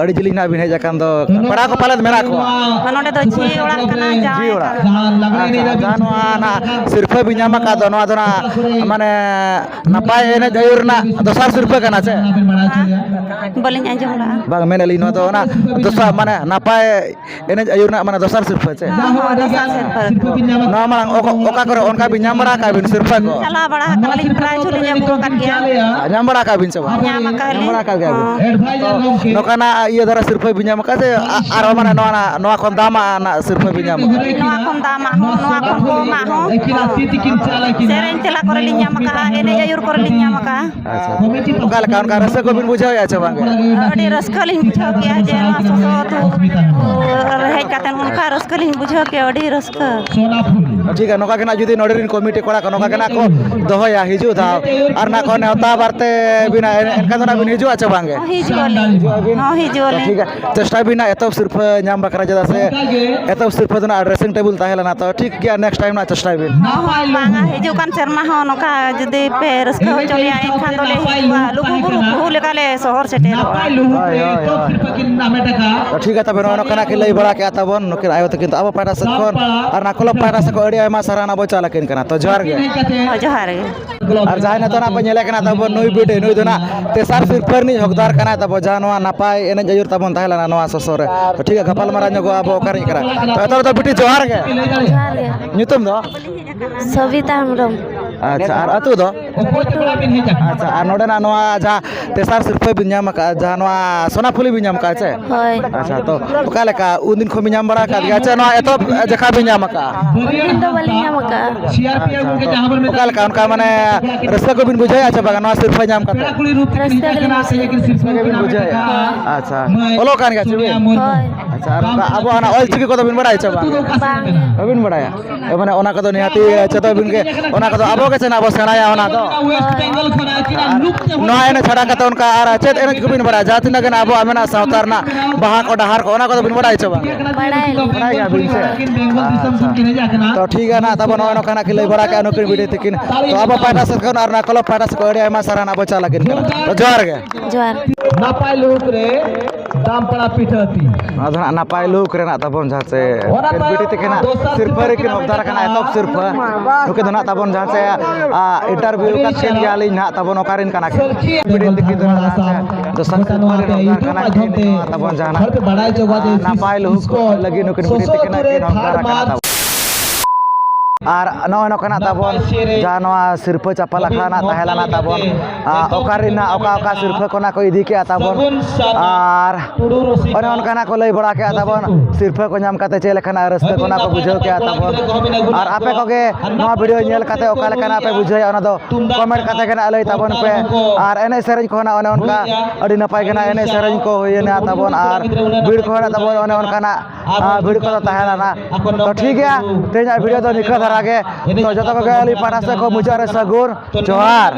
ᱟᱹᱰᱤ ᱡᱤᱞᱤᱧ ᱱᱟᱜ ᱵᱤᱱ ᱦᱮᱡ ᱟᱠᱟᱱ ᱫᱚ? ᱯᱮᱲᱟ ᱠᱚ ᱯᱟᱞᱮᱫ ᱢᱮᱱᱟᱜ ᱠᱚᱣᱟ? ᱱᱚᱰᱮ ᱫᱚ ᱡᱷᱤ ᱚᱲᱟᱜ ᱠᱟᱱᱟ, ᱡᱷᱤ ᱡᱟᱶᱟᱭ ᱚᱲᱟᱜ᱾ ᱠᱟᱱᱟ᱾ ᱟᱪᱪᱷᱟ, ᱡᱟᱦᱟᱸ ᱱᱚᱣᱟ ᱱᱟᱜ ᱥᱤᱨᱯᱷᱟᱹ ᱵᱤᱱ ᱧᱟᱢ ᱟᱠᱟᱫ ᱫᱚ, ᱱᱚᱣᱟ ᱫᱚ ᱱᱟᱜ ᱢᱟᱱᱮ ᱱᱟᱯᱟᱭ ᱮᱱᱮᱡ ᱟᱹᱭᱩᱨ ᱨᱮᱱᱟᱜ ᱫᱚᱥᱟᱨ ᱥᱤᱨᱯᱷᱟᱹ ᱠᱟᱱᱟ ᱪᱮ? ᱵᱟᱹᱞᱤᱧ ᱟᱸᱡᱚᱢ ᱞᱟᱜᱼᱟ᱾ ᱵᱟᱝ, ᱢᱮᱱᱮᱫ ᱞᱤᱧ ᱱᱚᱣᱟ ᱫᱚ ᱚᱱᱟ ᱫᱚᱥᱟᱨ, ᱢᱟᱱᱮ ᱱᱟᱯᱟᱭ ᱮᱱᱮᱡ ᱟᱹᱭᱩᱨ ᱨᱮᱱᱟᱜ ᱢᱟᱱᱮ ᱫᱚᱥᱟᱨ ᱥᱤᱨᱯᱷᱟᱹ ᱪᱮ? ᱦᱚᱸ, ᱦᱚᱸ, ᱫᱚᱥᱟᱨ ᱥᱤᱨᱯᱷᱟᱹ᱾ ᱱᱚᱣᱟ ᱢᱟᱲᱟᱝ ᱚᱠᱟ, ᱚᱠᱟ ᱠᱚᱨᱮ ᱚᱱᱠᱟ ᱵᱤᱱ ᱧᱟᱢ ᱵᱟᱲᱟ ᱟᱠᱟᱫ ᱵᱤᱱ ᱥᱤᱨᱯᱷᱟᱹ ᱠᱚ? ᱪᱟᱞᱟᱣ ᱵᱟᱲᱟ ᱟᱠᱟᱱᱟᱞᱤᱧ, ᱯᱨᱟᱭᱤᱡᱽ ᱦᱚᱸᱞᱤᱧ ᱟᱹᱜᱩ ᱟᱠᱟᱫ ᱜᱮᱭᱟ᱾ ᱧᱟᱢ ᱵᱟᱲᱟ ᱟᱠᱟᱫ ᱵᱤᱱ ᱥᱮ ᱵᱟᱝ? ᱧᱟᱢ ᱟᱠᱟᱫ ᱧᱟᱢ ᱞᱤᱧ᱾ ᱵᱟᱲᱟ ᱟᱠᱟᱫ ᱜᱮᱭᱟ ᱵᱤᱱ? ᱦᱚᱸ᱾ ᱛᱚ, ᱱᱚᱝᱠᱟᱱᱟᱜ ᱤᱭᱟᱹ ᱫᱷᱟᱨᱟ ᱥᱤᱨᱯᱷᱟᱹ ᱵᱤᱱ ᱧᱟᱢ ᱟᱠᱟᱫ ᱥᱮ ᱟ-, ᱟᱨᱦᱚᱸ ᱢᱟᱱᱮ ᱱᱚᱣᱟ, ᱱᱚᱣᱟ ᱠᱷᱚᱱ ᱫᱟᱢᱟᱜ ᱨᱮᱱᱟᱜ ᱥᱤᱨᱯᱷᱟᱹ ᱵᱤᱱ ᱧᱟᱢ ᱟᱠᱟᱫ? ᱱᱚᱣᱟ ᱠᱷᱚᱱ ᱫᱟᱢᱟᱜ ᱦᱚᱸ, ᱱᱚᱣᱟ ᱠᱷᱚᱱ ᱠᱚᱢᱟᱜ ᱦᱚᱸ᱾ ᱦᱚᱸ᱾ ᱥᱮᱨᱮᱧ ᱛᱮᱞᱟ ᱠᱚᱨᱮ ᱞᱤᱧ ᱧᱟᱢ ᱟᱠᱟᱫᱼᱟ, ᱮᱱᱮᱡ ᱟᱹᱭᱩᱨ ᱠᱚᱨᱮ ᱞᱤᱧ ᱧᱟᱢ ᱟᱠᱟᱫᱼᱟ᱾ ᱟᱪᱪᱷᱟ᱾ ᱚᱠᱟ ᱞᱮᱠᱟ, ᱚᱱᱠᱟ ᱨᱟᱹᱥᱠᱟᱹ ᱠᱚᱵᱤᱱ ᱵᱩᱡᱷᱟᱹᱣᱮᱫᱼᱟ ᱪᱮ ᱵᱟᱝ ᱜᱮ? ᱟᱹᱰᱤ ᱨᱟᱹᱥᱠᱟᱹ ᱞᱤᱧ ᱵᱩᱡᱷᱟᱹᱣ ᱠᱮᱜᱼᱟ ᱡᱮ ᱱᱚᱣᱟ ᱥᱚᱥᱚ ᱟᱹᱛᱩ, ᱚ, ᱦᱮᱡ ᱠᱟᱛᱮ ᱚᱱᱠᱟ ᱨᱟᱹᱥᱠᱟᱹ ᱞᱤᱧ ᱵᱩᱡᱷᱟᱹᱣ ᱠᱮᱜᱼᱟ, ᱟᱹᱰᱤ ᱨᱟᱹᱥᱠᱟᱹ᱾ ᱴᱷᱤᱠ ᱜᱮᱭᱟ, ᱱᱚᱝᱠᱟ ᱜᱮ ᱱᱟᱜ ᱡᱩᱫᱤ ᱱᱚᱰᱮ ᱨᱮᱱ ᱠᱚᱢᱤᱴᱤ ᱠᱚᱲᱟ ᱠᱚ ᱱᱚᱝᱠᱟ ᱜᱮ ᱱᱟᱜ ᱠᱚ ᱫᱚᱦᱚᱭᱟ ᱦᱤᱡᱩᱜ ᱫᱷᱟᱣ, ᱟᱨ ᱱᱟᱜ ᱠᱚ ᱱᱮᱣᱛᱟ ᱵᱟᱨᱛᱮ ᱵᱤᱱᱟ, ᱮᱱᱠᱷᱟᱱ ᱫᱚ ᱱᱟᱜ ᱵᱤᱱ ᱦᱤᱡᱩᱜᱼᱟ ᱪᱮ ᱵᱟᱝ ᱜᱮ? ᱦᱚᱸ, ᱦᱤᱡᱩᱜ ᱟᱹᱞᱤᱧ᱾ ᱦᱤᱡᱩᱜ ᱟᱹᱵᱤᱱ? ᱦᱚᱸ, ᱦᱤᱡᱩᱜ ᱟᱹᱞᱤᱧ᱾ ᱴᱷᱤᱠ ᱜᱮᱭᱟ, ᱪᱮᱥᱴᱟᱭ ᱵᱤᱱ ᱱᱟᱜ ᱮᱛᱚᱦᱚᱵ ᱥᱤᱨᱯᱷᱟᱹ ᱧᱟᱢ ᱵᱟᱠᱷᱨᱟ, ᱪᱮᱫᱟᱜ ᱥᱮ ᱮᱛᱚᱦᱚᱵ ᱥᱤᱨᱯᱷᱟᱹ ᱫᱚ ᱱᱟᱜ dressing table ᱛᱟᱦᱮᱸ ᱞᱮᱱᱟ, ᱛᱚ ᱴᱷᱤᱠ ᱜᱮᱭᱟ, next time ᱱᱟᱜ ᱪᱮᱥᱴᱟᱭ ᱵᱤᱱ᱾ ᱦᱚᱸ, ᱦᱚᱸ, ᱵᱟᱝᱟ, ᱦᱤᱡᱩᱜ ᱠᱟᱱ ᱥᱮᱨᱢᱟ ᱦᱚᱸ ᱱᱚᱝᱠᱟ ᱡᱩᱫᱤ ᱯᱮ ᱨᱟᱹᱥᱠᱟᱹ ᱦᱚᱪᱚ ᱞᱮᱭᱟ, ᱮᱱᱠᱷᱟᱱ ᱫᱚᱞᱮ ᱦᱤᱡᱩᱜᱼᱟ, ᱞᱩᱜᱩ ᱵᱩᱨᱩ ᱵᱟᱹᱦᱩ ᱞᱮᱠᱟᱞᱮ ᱥᱚᱦᱚᱨ ᱥᱮᱴᱮᱨᱚᱜᱼᱟ᱾ ᱦᱳᱭ, ᱦᱳᱭ, ᱦᱳᱭ᱾ ᱴᱷᱤᱠ ᱜᱮᱭᱟ, ᱛᱚᱵᱮ ᱱᱚᱜᱼᱚᱭ ᱱᱚᱝᱠᱟᱱᱟᱜ ᱠᱤᱱ ᱞᱟᱹᱭ ᱵᱟᱲᱟ ᱠᱮᱫᱼᱟ ᱛᱟᱵᱚᱱ ᱱᱩᱠᱤᱱ ᱟᱭᱳ ᱛᱟᱹᱠᱤᱱ, ᱛᱚ ᱟᱵᱚ ᱯᱟᱦᱴᱟ ᱥᱮᱫ ᱠᱷᱚᱱ ᱟᱨ ᱱᱟᱠᱚᱞᱚ ᱯᱟᱦᱴᱟ ᱥᱮᱫ ᱠᱷᱚᱱ ᱟᱹᱰᱤ ᱟᱭᱢᱟ ᱥᱟᱨᱦᱟᱣ ᱵᱚ ᱪᱟᱞ ᱟᱹᱠᱤᱱ ᱠᱟᱱᱟ᱾ ᱛᱚ ᱡᱚᱦᱟᱨ ᱜᱮ᱾ ᱦᱚᱸ, ᱡᱚᱦᱟᱨ ᱜᱮ᱾ ᱟᱨ ᱡᱟᱦᱟᱸᱭ ᱱᱤᱛᱚᱜ ᱱᱟᱜ ᱯᱮ ᱧᱮᱞᱮ ᱠᱟᱱᱟ ᱛᱟᱵᱚ ᱱᱩᱭ ᱵᱤᱴᱤ, ᱱᱩᱭ ᱫᱚ ᱱᱟᱜ ᱛᱮᱥᱟᱨ ᱥᱤᱨᱯᱷᱟᱹ ᱨᱤᱱᱤᱡ ᱦᱚᱠᱫᱟᱨ ᱠᱟᱱᱟᱭ ᱛᱟᱵᱚ, ᱡᱟᱦᱟᱸ ᱱᱚᱣᱟ ᱱᱟᱯᱟᱭ ᱮᱱᱮᱡ ᱟᱹᱭᱩᱨ ᱛᱟᱵᱚᱱ ᱛᱟᱦᱮᱸ ᱞᱮᱱᱟ ᱱᱚᱣᱟ ᱥᱚᱥᱚ ᱨᱮ᱾ ᱛᱚ ᱴᱷᱤᱠ ᱜᱮᱭᱟ, ᱜᱟᱯᱟᱞ ᱢᱟᱨᱟᱣ ᱧᱚᱜᱚᱜᱼᱟ ᱟᱵᱚ ᱚᱠᱟᱨᱮ ᱠᱟᱱᱟ᱾ ᱛᱚ ᱮᱛᱚᱦᱚᱵ ᱫᱚ ᱵᱤᱴᱤ ᱡᱚᱦᱟᱨ ᱜᱮ᱾ ᱡᱚᱦᱟᱨ ᱜᱮ᱾ ᱧᱩᱛᱩᱢ ᱫᱚ? ᱥᱚᱵᱤᱛᱟ ᱦᱮᱢᱵᱨᱚᱢ᱾ ᱟᱪᱪᱷᱟ, ᱟᱨ ᱟᱹᱛᱩ ᱫᱚ? ᱟᱪᱪᱷᱟ, ᱟᱨ ᱱᱚᱰᱮᱱᱟᱜ ᱱᱚᱣᱟ ᱡᱟᱦᱟᱸ ᱛᱮᱥᱟᱨ ᱥᱤᱨᱯᱷᱟᱹ ᱵᱤᱱ ᱧᱟᱢ ᱟᱠᱟᱫᱼᱟ, ᱡᱟᱦᱟᱸ ᱱᱚᱣᱟ ᱥᱳᱱᱟ ᱯᱷᱩᱞᱤ ᱵᱤᱱ ᱧᱟᱢ ᱟᱠᱟᱫᱼᱟ ᱪᱮ? ᱦᱳᱭ᱾ ᱟᱪᱪᱷᱟ, ᱛᱚ ᱚᱠᱟ ᱞᱮᱠᱟ ᱩᱱᱫᱤᱱ ᱠᱷᱚᱱ ᱵᱤᱱ ᱧᱟᱢ ᱵᱟᱲᱟ ᱟᱠᱟᱫ ᱜᱮᱭᱟ ᱪᱮ ᱱᱚᱣᱟ ᱮᱛᱚᱦᱚᱵ ᱡᱚᱠᱷᱟ ᱵᱤᱱ ᱧᱟᱢ ᱟᱠᱟᱫᱼᱟ? ᱩᱱᱫᱤᱱ ᱫᱚ ᱵᱟᱹᱞᱤᱧ ᱧᱟᱢ ᱟᱠᱟᱫᱼᱟ᱾ ᱟᱪᱪᱷᱟ, ᱛᱚ ᱚᱠᱟ ᱞᱮᱠᱟ ᱚᱱᱠᱟ ᱢᱟᱱᱮ ᱨᱟᱹᱥᱠᱟᱹ ᱠᱚᱵᱤᱱ ᱵᱩᱡᱷᱟᱹᱣᱮᱫᱼᱟ ᱪᱮ ᱵᱟᱝ ᱱᱚᱣᱟ ᱥᱤᱨᱯᱷᱟᱹ ᱧᱟᱢ ᱠᱟᱛᱮ? ᱨᱟᱹᱥᱠᱟᱹ ᱜᱮᱞᱤᱧ ᱵᱩᱡᱷᱟᱹᱣᱮᱫᱼᱟ᱾ ᱨᱟᱹᱥᱠᱟᱹ ᱜᱮᱵᱤᱱ ᱵᱩᱡᱷᱟᱹᱣᱮᱫᱼᱟ? ᱦᱳᱭ᱾ ᱟᱪᱪᱷᱟ, ᱚᱞᱚᱜ ᱠᱟᱱ ᱜᱮᱭᱟ ᱪᱮ ᱵᱤᱱ? ᱦᱳᱭ᱾ ᱟᱪᱪᱷᱟ, ᱟᱨ ᱚᱱᱠᱟ ᱟᱵᱚᱣᱟᱜ ᱚᱱᱟ ᱚᱞ ᱪᱤᱠᱤ ᱠᱚᱫᱚ ᱵᱤᱱ ᱵᱟᱲᱟᱭᱟ ᱪᱮ ᱵᱟᱝ? ᱵᱟᱝ ᱜᱮ᱾ ᱵᱟᱹᱵᱤᱱ ᱵᱟᱲᱟᱭᱟ? ᱮ, ᱢᱟᱱᱮ ᱚᱱᱟ ᱠᱚᱫᱚ ᱱᱤᱦᱟᱹᱛᱤ ᱪᱮᱫᱚᱜ ᱵᱤᱱ ᱜᱮ, ᱚᱱᱟ ᱠᱚᱫᱚ ᱟᱵᱚ ᱜᱮ ᱪᱮ ᱱᱟᱜ ᱵᱚ ᱥᱮᱬᱟᱭᱟ ᱚᱱᱟ ᱫᱚ᱾ ᱟᱨ ᱱᱚᱣᱟ ᱮᱱᱮᱡ ᱪᱷᱟᱲᱟ ᱠᱟᱛᱮ ᱚᱱᱠᱟ ᱟᱨ ᱪᱮᱫ ᱮᱱᱮᱡ ᱠᱚᱵᱤᱱ ᱵᱟᱲᱟᱭᱟ? ᱡᱟᱦᱟᱸ ᱛᱤᱱᱟᱹᱜ ᱜᱮ ᱱᱟᱜ ᱟᱵᱚᱣᱟᱜ ᱢᱮᱱᱟᱜᱼᱟ ᱥᱟᱶᱛᱟ ᱨᱮᱱᱟᱜ ᱵᱟᱦᱟ ᱠᱚ, ᱰᱟᱦᱟᱨ ᱠᱚ, ᱚᱱᱟ ᱠᱚᱫᱚ ᱵᱤᱱ ᱵᱟᱲᱟᱭᱟ ᱪᱮ ᱵᱟᱝ? ᱵᱟᱲᱟᱭᱟᱞᱤᱧ᱾ ᱵᱟᱲᱟᱭ ᱜᱮᱭᱟ ᱵᱤᱱ ᱥᱮ? ᱟᱪᱪᱷᱟ᱾ ᱛᱚ ᱴᱷᱤᱠ ᱜᱮᱭᱟ ᱱᱟᱜ, ᱛᱟᱵᱚ ᱱᱚᱜᱼᱚᱭ ᱱᱚᱝᱠᱟ ᱱᱟᱜ ᱠᱤᱱ ᱞᱟᱹᱭ ᱵᱟᱲᱟ ᱠᱮᱜᱼᱟ ᱱᱩᱠᱤᱱ ᱵᱤᱴᱤ ᱛᱤᱠᱤᱱ᱾ ᱛᱚ ᱟᱵᱚ ᱯᱟᱦᱴᱟ ᱥᱮᱫ ᱠᱷᱚᱱ ᱚᱱᱟ ᱠᱞᱟᱵᱽ ᱯᱟᱦᱴᱟ ᱥᱮᱫ ᱠᱷᱚᱱ ᱟᱹᱰᱤ ᱟᱭᱢᱟ ᱥᱟᱨᱦᱟᱣ ᱵᱚᱱ ᱪᱟᱞ ᱟᱹᱠᱤᱱ ᱠᱟᱱᱟ᱾ ᱛᱚ ᱡᱚᱦᱟᱨ ᱜᱮ᱾ ᱡᱚᱦᱟᱨ᱾ ᱱᱟᱯᱟᱭ ᱞᱩᱠ ᱨᱮ ᱫᱟᱢᱯᱟᱲᱟ ᱯᱤᱴᱷᱟᱹ ᱟᱹᱛᱤᱧ᱾ ᱱᱚᱣᱟ ᱫᱚ ᱱᱟᱦᱟᱜ ᱱᱟᱯᱟᱭ ᱞᱩᱠ ᱨᱮᱱᱟᱜ ᱛᱟᱵᱚᱱ ᱡᱟᱦᱟᱸ ᱪᱮ ᱚᱱᱟ ᱛᱟᱭᱚᱢ ᱠᱮᱱᱰᱵᱤᱴᱤ ᱛᱤᱠᱤᱱᱟᱜ ᱫᱚᱥᱟᱨ ᱥᱤᱨᱯᱟᱹ ᱨᱮᱠᱤᱱ ᱥᱤᱨᱯᱟᱹ ᱦᱚᱠᱫᱟᱨ ᱟᱠᱟᱱᱟ, ᱮᱛᱚᱦᱚᱵ ᱥᱤᱨᱯᱟᱹ᱾ ᱱᱩᱠᱤᱱ ᱫᱚ ᱱᱟᱦᱟᱜ ᱛᱟᱵᱚᱱ ᱡᱟᱦᱟᱸ ᱪᱮ, ᱟ, ᱤᱱᱴᱟᱨᱵᱷᱤᱭᱩ ᱟᱠᱟᱫ ᱠᱤᱱ ᱜᱮᱭᱟᱞᱤᱧ ᱱᱟᱦᱟᱜ ᱛᱟᱵᱚᱱ ᱚᱠᱟᱨᱮᱱ ᱠᱟᱱᱟ ᱠᱤᱱ? ᱥᱟᱹᱠᱷᱤ ᱠᱤᱱ ᱫᱚ ᱱᱟᱦᱟᱜ ᱡᱟᱦᱟᱸ ᱪᱮ ᱫᱚᱥᱟᱨ ᱥᱤᱨᱯᱟᱹ ᱨᱮᱱ ᱱᱚᱣᱟ ᱛᱮ ᱦᱚᱠᱫᱟᱨ ᱠᱟᱱᱟ ᱢᱟᱫᱽᱫᱷᱚᱢ ᱠᱤᱱ ᱛᱮ ᱱᱚᱣᱟ ᱛᱟᱵᱚᱱ ᱡᱟᱦᱟᱸ ᱦᱚᱲ ᱯᱮ ᱵᱟᱲᱟᱭ ᱦᱚᱪᱚ ᱠᱚᱣᱟ ᱡᱮ ᱱᱟᱯᱟᱭ ᱞᱩᱠ ᱥᱤᱥᱠᱚ ᱞᱟᱹᱜᱤᱫ ᱱᱩᱠᱤᱱ ᱥᱚᱥᱚ ᱵᱤᱴᱤ ᱛᱤᱠᱤᱱᱟᱜ ᱟᱹᱛᱩ ᱨᱮ ᱠᱤᱱ ᱦᱚᱠᱫᱟᱨ ᱛᱷᱟᱨ ᱟᱠᱟᱱᱟ ᱢᱟᱨᱪ ᱛᱟᱵᱚᱱ᱾ ᱟᱨ ᱱᱚᱜᱼᱚᱭ ᱱᱚᱝᱠᱟᱱᱟᱜ ᱛᱟᱵᱚᱱ ᱱᱟᱯᱟᱭ ᱥᱮᱨᱮᱧ ᱡᱟᱦᱟᱸ ᱱᱚᱣᱟ ᱥᱤᱨᱯᱟᱹ ᱪᱟᱯᱟᱞ ᱟᱠᱷᱲᱟ ᱨᱮᱱᱟᱜ ᱛᱟᱦᱮᱸ ᱞᱮᱱᱟ ᱛᱟᱵᱚᱱ, ᱟᱨ ᱚᱠᱟ ᱨᱮᱱᱟᱜ ᱚᱠᱟ ᱚᱠᱟ ᱥᱤᱨᱯᱟᱹ ᱠᱚ ᱱᱟᱜ ᱠᱚ ᱤᱫᱤ ᱠᱮᱜᱼᱟ ᱛᱟᱵᱚᱱ, ᱟᱨ ᱚᱱᱮ ᱚᱱᱠᱟᱱᱟᱜ ᱠᱚ ᱞᱟᱹᱭ ᱵᱟᱲᱟ ᱠᱮᱜᱼᱟ ᱛᱟᱵᱚᱱ᱾ ᱥᱤᱨᱯᱟᱹ ᱠᱚ ᱧᱟᱢ ᱠᱟᱛᱮ ᱪᱮᱫ ᱞᱮᱠᱟᱱᱟᱜ ᱨᱟᱹᱥᱠᱟᱹ ᱠᱚ ᱱᱟᱜ ᱠᱚ ᱵᱩᱡᱷᱟᱹᱣ ᱠᱮᱜᱼᱟ ᱛᱟᱵᱚᱱ᱾ ᱟᱨ ᱟᱯᱮ ᱠᱚᱜᱮ ᱱᱚᱣᱟ ᱵᱷᱤᱰᱤᱭᱳ ᱧᱮᱞ ᱠᱟᱛᱮ ᱚᱠᱟ ᱞᱮᱠᱟᱱᱟᱜ ᱯᱮ ᱵᱩᱡᱷᱟᱹᱣᱟ, ᱚᱱᱟ ᱫᱚ ᱠᱚᱢᱮᱱᱴ ᱠᱟᱛᱮ ᱜᱮ ᱱᱟᱜ ᱞᱟᱹᱭ ᱛᱟᱵᱚᱱ ᱯᱮ᱾ ᱟᱨ ᱮᱱᱮᱡ ᱥᱮᱨᱮᱧ ᱠᱚᱦᱚᱸ ᱱᱟᱜ ᱚᱱᱮ ᱚᱱᱠᱟ ᱟᱹᱰᱤ ᱱᱟᱯᱟᱭ ᱜᱮ ᱱᱟᱜ ᱮᱱᱮᱡ ᱥᱮᱨᱮᱧ ᱠᱚ ᱦᱩᱭᱮᱱᱟ ᱛᱟᱵᱚᱱ, ᱟᱨ ᱵᱷᱤᱲ ᱠᱚᱦᱚᱸ ᱱᱟᱜ ᱛᱟᱵᱚᱱ ᱚᱱᱮ ᱚᱱᱠᱟᱱᱟᱜ, ᱟᱨ, ᱵᱷᱤᱲ ᱠᱚᱫᱚ ᱛᱟᱦᱮᱸ ᱞᱮᱱᱟ᱾ ᱛᱚ ᱴᱷᱤᱠ ᱜᱮᱭᱟ, ᱛᱮᱦᱮᱧᱟᱜ ᱵᱷᱤᱰᱤᱭᱳ ᱫᱚ ᱱᱤᱝᱠᱟᱹ ᱫᱷᱟᱨᱟ ᱜᱮ᱾ ᱛᱚ ᱡᱚᱛᱚ ᱠᱚᱜᱮ ᱟᱹᱞᱤᱧ ᱯᱟᱦᱴᱟ ᱥᱮᱫ ᱠᱷᱚᱱ ᱢᱩᱪᱟᱹᱫ ᱨᱮ ᱥᱟᱹᱜᱩᱱ ᱡᱚᱦᱟᱨ᱾